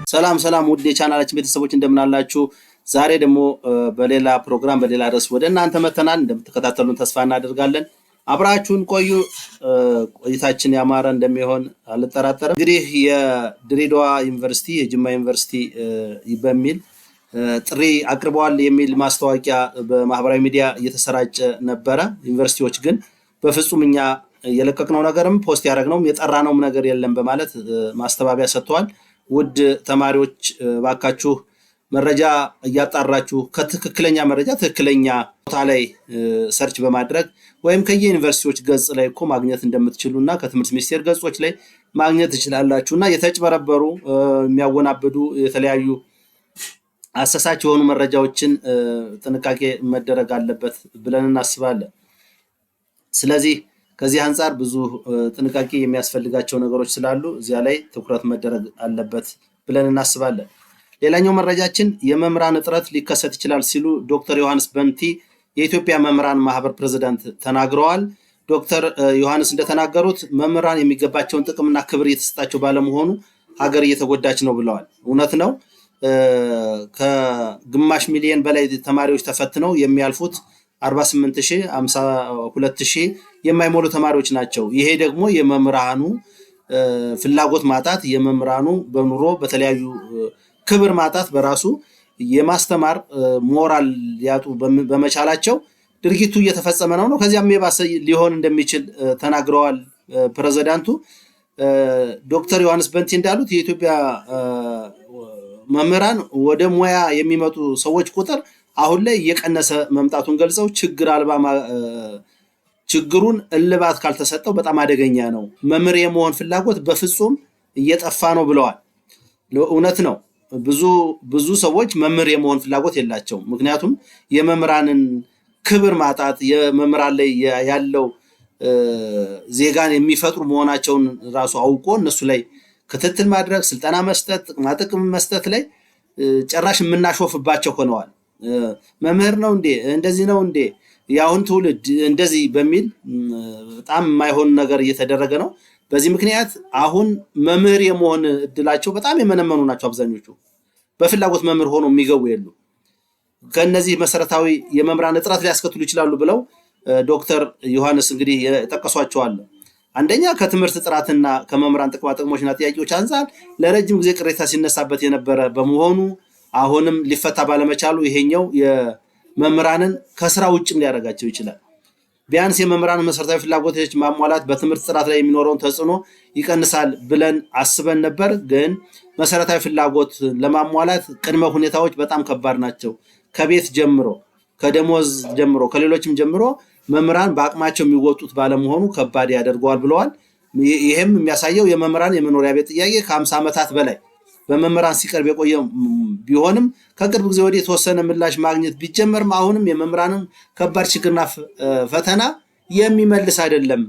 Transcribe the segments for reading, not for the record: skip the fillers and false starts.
ሰላም ሰላም ውድ የቻናላችን ቤተሰቦች፣ እንደምን አላችሁ? ዛሬ ደግሞ በሌላ ፕሮግራም፣ በሌላ ርዕስ ወደ እናንተ መተናል። እንደምትከታተሉን ተስፋ እናደርጋለን። አብራችሁን ቆዩ። ቆይታችን ያማረ እንደሚሆን አልጠራጠርም። እንግዲህ የድሬዳዋ ዩኒቨርሲቲ፣ የጅማ ዩኒቨርሲቲ በሚል ጥሪ አቅርበዋል የሚል ማስታወቂያ በማህበራዊ ሚዲያ እየተሰራጨ ነበረ። ዩኒቨርሲቲዎች ግን በፍጹም እኛ የለቀቅነው ነገርም፣ post ያደረግነውም፣ የጠራነውም ነገር የለም በማለት ማስተባበያ ሰጥተዋል። ውድ ተማሪዎች፣ ባካችሁ መረጃ እያጣራችሁ፣ ከትክክለኛ መረጃ ትክክለኛ ቦታ ላይ search በማድረግ ወይም ከየዩኒቨርሲቲዎች ገጽ ላይ እኮ ማግኘት እንደምትችሉ እና ከትምህርት ሚኒስቴር ገጾች ላይ ማግኘት ትችላላችሁ። እና የተጭበረበሩ፣ የሚያወናብዱ፣ የተለያዩ አሳሳች የሆኑ መረጃዎችን ጥንቃቄ መደረግ አለበት ብለን እናስባለን። ስለዚህ ከዚህ አንጻር ብዙ ጥንቃቄ የሚያስፈልጋቸው ነገሮች ስላሉ እዚያ ላይ ትኩረት መደረግ አለበት ብለን እናስባለን። ሌላኛው መረጃችን የመምህራን እጥረት ሊከሰት ይችላል ሲሉ ዶክተር ዮሐንስ በንቲ የኢትዮጵያ መምህራን ማህበር ፕሬዚዳንት ተናግረዋል። ዶክተር ዮሐንስ እንደተናገሩት መምህራን የሚገባቸውን ጥቅምና ክብር እየተሰጣቸው ባለመሆኑ ሀገር እየተጎዳች ነው ብለዋል። እውነት ነው። ከግማሽ ሚሊዮን በላይ ተማሪዎች ተፈትነው የሚያልፉት 48 ሺህ፣ 52 ሺህ የማይሞሉ ተማሪዎች ናቸው። ይሄ ደግሞ የመምህራኑ ፍላጎት ማጣት፣ የመምህራኑ በኑሮ በተለያዩ ክብር ማጣት፣ በራሱ የማስተማር ሞራል ሊያጡ በመቻላቸው ድርጊቱ እየተፈጸመ ነው። ከዚያም የባሰ ሊሆን እንደሚችል ተናግረዋል ፕሬዚዳንቱ። ዶክተር ዮሐንስ በንቲ እንዳሉት የኢትዮጵያ መምህራን ወደ ሙያ የሚመጡ ሰዎች ቁጥር አሁን ላይ እየቀነሰ መምጣቱን ገልጸው ችግር አልባ ችግሩን እልባት ካልተሰጠው በጣም አደገኛ ነው። መምህር የመሆን ፍላጎት በፍጹም እየጠፋ ነው ብለዋል። እውነት ነው። ብዙ ብዙ ሰዎች መምህር የመሆን ፍላጎት የላቸውም። ምክንያቱም የመምህራንን ክብር ማጣት፣ የመምህራን ላይ ያለው ዜጋን የሚፈጥሩ መሆናቸውን ራሱ አውቆ እነሱ ላይ ክትትል ማድረግ፣ ስልጠና መስጠት፣ ጥቅማጥቅም መስጠት ላይ ጭራሽ የምናሾፍባቸው ሆነዋል። መምህር ነው እንዴ? እንደዚህ ነው እንዴ? የአሁን ትውልድ እንደዚህ በሚል በጣም የማይሆን ነገር እየተደረገ ነው። በዚህ ምክንያት አሁን መምህር የመሆን እድላቸው በጣም የመነመኑ ናቸው። አብዛኞቹ በፍላጎት መምህር ሆኖ የሚገቡ የሉ። ከእነዚህ መሰረታዊ የመምህራን እጥረት ሊያስከትሉ ይችላሉ ብለው ዶክተር ዮሐንስ እንግዲህ የጠቀሷቸው አለ። አንደኛ ከትምህርት ጥራትና ከመምህራን ጥቅማ ጥቅሞችና ጥያቄዎች አንጻር ለረጅም ጊዜ ቅሬታ ሲነሳበት የነበረ በመሆኑ አሁንም ሊፈታ ባለመቻሉ ይሄኛው የመምህራንን ከስራ ውጭም ሊያደርጋቸው ይችላል። ቢያንስ የመምህራን መሰረታዊ ፍላጎቶች ማሟላት በትምህርት ጥራት ላይ የሚኖረውን ተጽዕኖ ይቀንሳል ብለን አስበን ነበር። ግን መሰረታዊ ፍላጎት ለማሟላት ቅድመ ሁኔታዎች በጣም ከባድ ናቸው። ከቤት ጀምሮ፣ ከደሞዝ ጀምሮ፣ ከሌሎችም ጀምሮ መምህራን በአቅማቸው የሚወጡት ባለመሆኑ ከባድ ያደርገዋል ብለዋል። ይህም የሚያሳየው የመምህራን የመኖሪያ ቤት ጥያቄ ከ50 ዓመታት በላይ በመምህራን ሲቀርብ የቆየ ቢሆንም ከቅርብ ጊዜ ወዲህ የተወሰነ ምላሽ ማግኘት ቢጀመርም አሁንም የመምህራንን ከባድ ችግርና ፈተና የሚመልስ አይደለም።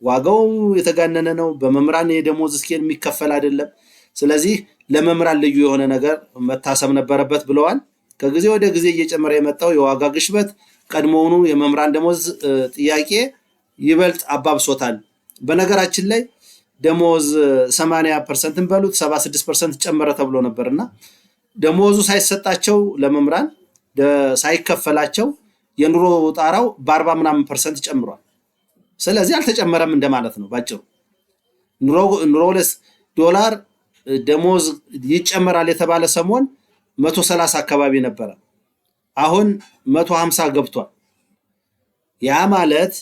ዋጋው የተጋነነ ነው። በመምህራን የደሞዝ scale የሚከፈል አይደለም። ስለዚህ ለመምህራን ልዩ የሆነ ነገር መታሰብ ነበረበት ብለዋል። ከጊዜ ወደ ጊዜ እየጨመረ የመጣው የዋጋ ግሽበት ቀድሞውኑ የመምህራን ደሞዝ ጥያቄ ይበልጥ አባብሶታል። በነገራችን ላይ ደሞዝ 80% ን በሉት 76% ጨመረ ተብሎ ነበር እና ደሞዙ ሳይሰጣቸው፣ ለመምህራን ሳይከፈላቸው የኑሮ ጣራው በ40 ምናምን percent ጨምሯል። ስለዚህ አልተጨመረም እንደማለት ነው ባጭሩ። ኑሮ ዶላር ደሞዝ ይጨመራል የተባለ ሰሞን 130 አካባቢ ነበረ። አሁን 150 ገብቷል። ያ ማለት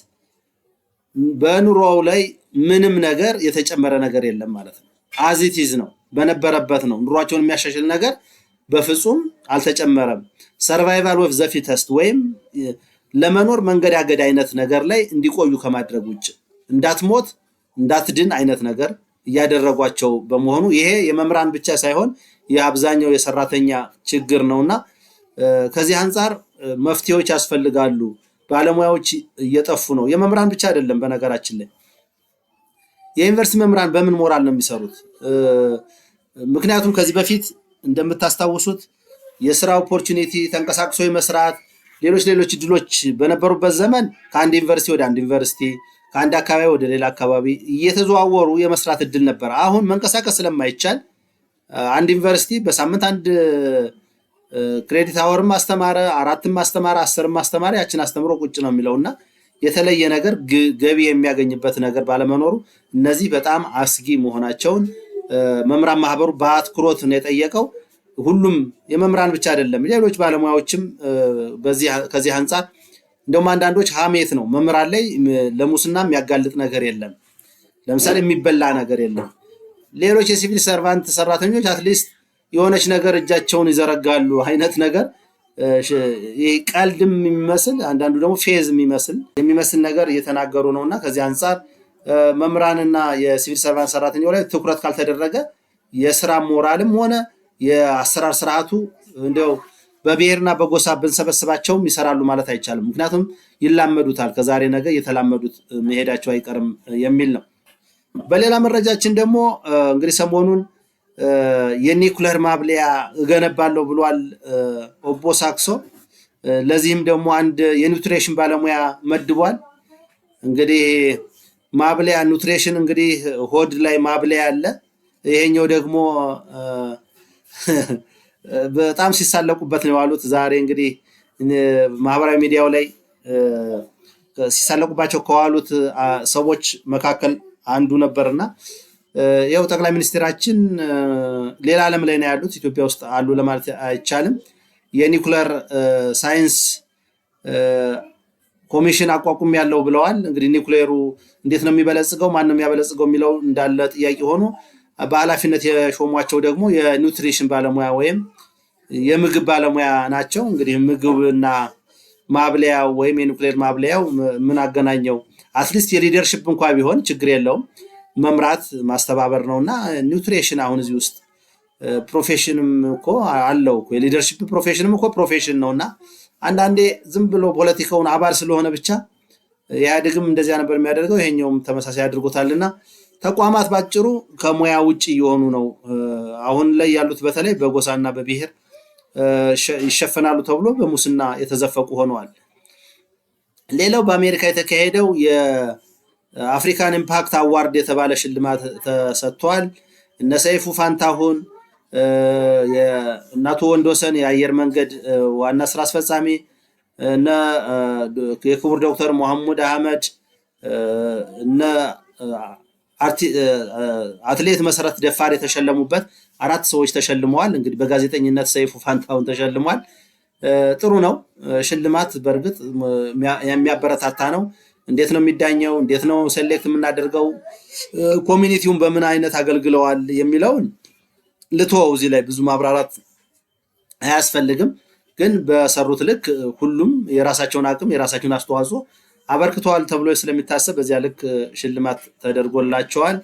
በኑሮው ላይ ምንም ነገር የተጨመረ ነገር የለም ማለት ነው። As it is ነው፣ በነበረበት ነው። ኑሯቸውን የሚያሻሽል ነገር በፍጹም አልተጨመረም። Survival of the fittest ወይም ለመኖር መንገዳገድ አይነት ነገር ላይ እንዲቆዩ ከማድረግ ውጭ፣ እንዳትሞት እንዳትድን አይነት ነገር እያደረጓቸው በመሆኑ ይሄ የመምህራን ብቻ ሳይሆን የአብዛኛው የሰራተኛ ችግር ነውና ከዚህ አንጻር መፍትሄዎች ያስፈልጋሉ። ባለሙያዎች እየጠፉ ነው። የመምህራን ብቻ አይደለም። በነገራችን ላይ የዩኒቨርሲቲ መምህራን በምን ሞራል ነው የሚሰሩት? ምክንያቱም ከዚህ በፊት እንደምታስታውሱት የስራ opportunity፣ ተንቀሳቅሶ የመስራት ሌሎች ሌሎች እድሎች በነበሩበት ዘመን ከአንድ ዩኒቨርሲቲ ወደ አንድ ዩኒቨርሲቲ፣ ከአንድ አካባቢ ወደ ሌላ አካባቢ እየተዘዋወሩ የመስራት እድል ነበር። አሁን መንቀሳቀስ ስለማይቻል አንድ ዩኒቨርሲቲ በሳምንት አንድ credit hour ም አስተማረ፣ አራትም አስተማረ፣ 10ም አስተማረ፣ ያችን አስተምሮ ቁጭ ነው የሚለው እና የተለየ ነገር ገቢ የሚያገኝበት ነገር ባለመኖሩ እነዚህ በጣም አስጊ መሆናቸውን መምህራን ማህበሩ በአትኩሮት ነው የጠየቀው። ሁሉም የመምህራን ብቻ አይደለም፣ ሌሎች ባለሙያዎችም ከዚህ አንጻር እንደውም አንዳንዶች ሀሜት ነው፣ መምህራን ላይ ለሙስና የሚያጋልጥ ነገር የለም፣ ለምሳሌ የሚበላ ነገር የለም። ሌሎች የ civil servant ሰራተኞች at least የሆነች ነገር እጃቸውን ይዘረጋሉ አይነት ነገር፣ ይህ ቀልድም የሚመስል አንዳንዱ ደግሞ ፌዝ የሚመስል ነገር እየተናገሩ ነው። እና ከዚህ አንጻር መምህራንና የ civil servant ሰራተኛው ላይ ትኩረት ካልተደረገ የስራ ሞራልም ሆነ የአሰራር ስርዓቱ እንዲያው በብሔርና በጎሳ ብንሰበስባቸውም ይሰራሉ ማለት አይቻልም። ምክንያቱም ይላመዱታል፣ ከዛሬ ነገ እየተላመዱት መሄዳቸው አይቀርም የሚል ነው። በሌላ መረጃችን ደግሞ እንግዲህ ሰሞኑን የኒኩለር ማብላያ እገነባለሁ ብሏል ኦቦ ሳክሶ። ለዚህም ደግሞ አንድ የ nutrition ባለሙያ መድቧል። እንግዲህ ማብላያ nutrition እንግዲህ ሆድ ላይ ማብላያ አለ። ይሄኛው ደግሞ በጣም ሲሳለቁበት ነው የዋሉት። ዛሬ እንግዲህ ማህበራዊ ሚዲያው ላይ ሲሳለቁባቸው ከዋሉት ሰዎች መካከል አንዱ ነበርና ያው ጠቅላይ ሚኒስትራችን ሌላ ዓለም ላይ ነው ያሉት፣ ኢትዮጵያ ውስጥ አሉ ለማለት አይቻልም። የኒኩለር ሳይንስ ኮሚሽን አቋቁሜያለሁ ብለዋል። እንግዲህ ኒኩሌሩ እንዴት ነው የሚበለጽገው፣ ማን ነው የሚያበለጽገው የሚለው እንዳለ ጥያቄ ሆኖ በኃላፊነት የሾሟቸው ደግሞ የ nutrition ባለሙያ ወይም የምግብ ባለሙያ ናቸው። እንግዲህ ምግብና ማብላያው ወይም የኒኩሌር ማብላያው ምን አገናኘው? At least የ leadership እንኳ ቢሆን ችግር የለውም፣ መምራት ማስተባበር ነው። እና nutrition አሁን እዚህ ውስጥ profession ም እኮ አለው እኮ፣ የ leadership profession ም እኮ profession ነው። እና አንዳንዴ ዝም ብሎ ፖለቲካውን አባል ስለሆነ ብቻ፣ ኢህአዴግም እንደዚያ ነበር የሚያደርገው፣ ይሄኛውም ተመሳሳይ አድርጎታል። እና ተቋማት ባጭሩ ከሙያ ውጭ እየሆኑ ነው። አሁን ላይ ያሉት በተለይ በጎሳና በብሔር ይሸፈናሉ ተብሎ በሙስና የተዘፈቁ ሆነዋል። ሌላው በአሜሪካ የተካሄደው የ African Impact Award የተባለ ሽልማት ተሰጥቷል። እነ ሰይፉ ፋንታሁን፣ እነ አቶ ወንዶሰን የአየር መንገድ ዋና ስራ አስፈጻሚ፣ እነ የክቡር ዶክተር መሐሙድ አህመድ፣ እነ አትሌት መሰረት ደፋር የተሸለሙበት አራት ሰዎች ተሸልመዋል። እንግዲህ በጋዜጠኝነት ሰይፉ ፋንታሁን ተሸልሟል። ጥሩ ነው ሽልማት፣ በእርግጥ የሚያበረታታ ነው። እንዴት ነው የሚዳኘው? እንዴት ነው select የምናደርገው? Community ውን በምን አይነት አገልግለዋል የሚለውን ልተወው። እዚህ ላይ ብዙ ማብራራት አያስፈልግም። ግን በሰሩት ልክ ሁሉም የራሳቸውን አቅም የራሳቸውን አስተዋጽኦ አበርክተዋል ተብሎ ስለሚታሰብ በዚያ ልክ ሽልማት ተደርጎላቸዋል።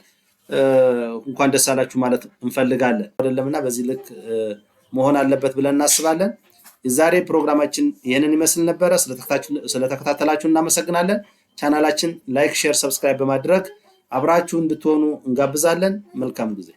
እንኳን ደስ አላችሁ ማለት እንፈልጋለን። አይደለምና በዚህ ልክ መሆን አለበት ብለን እናስባለን። የዛሬ ፕሮግራማችን ይህንን ይመስል ነበረ። ስለተከታተላችሁ እናመሰግናለን። ቻናላችን like፣ share፣ subscribe በማድረግ አብራችሁ እንድትሆኑ እንጋብዛለን። መልካም ጊዜ።